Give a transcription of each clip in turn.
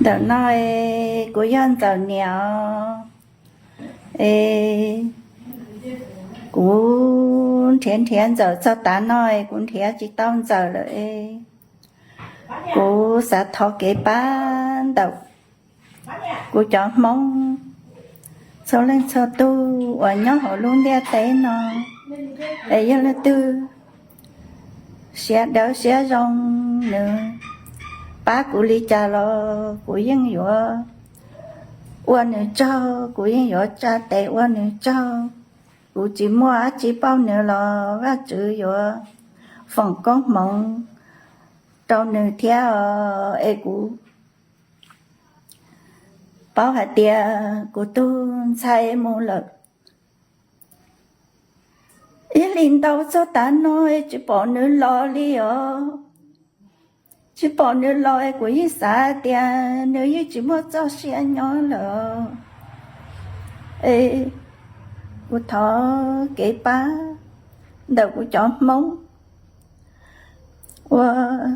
Ntawm no es kuv yog Ntxawm niam os. Es kuv nrhiav nrhiav Ntxawm txog tav no es kuv nrhiav tsis tau Ntxawm lawm es kuv xav thov kev pab ntawm kuv cov Hmoob txhua leej txhua tus uas nyob hauv lub ntiaj teb no, es yog leej twg siab dawb siab zoo, nws pab kuv li cas los kuv yeej yuav ua nws tsaug, kuv yeej yuav tsa tes ua nws tsaug. Kuv tsis muaj dab tsi pauj nws los Vajtswv yuav foom koob hmoov rau nws thiab os. Es kuv paub hais tias kuv tus ntxhais mus lawm ib hlis ntau txog tav no es tsis pom nws los li os. Tsis pom nws los es kuv yeej xav tias nws yeej tsis muaj txoj sia nyob lawm. Es kuv thov kev pab ntawm kuv cov Hmoob uas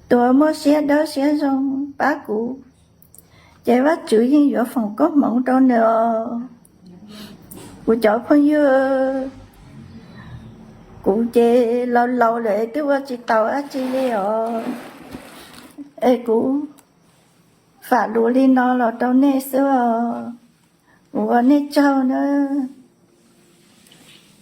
tus muaj siab dawb siab zoo pab kuv, ces Vajtswv yeej yuav foom koob hmoov rau nws os. Kuv cov phooj ywg, kuv ces laus laus lawm twb ua tsis tau dab tsi li os. Es kuv fam lus li no los rau nej xwb os. Kuv ua nej tsaug nawb.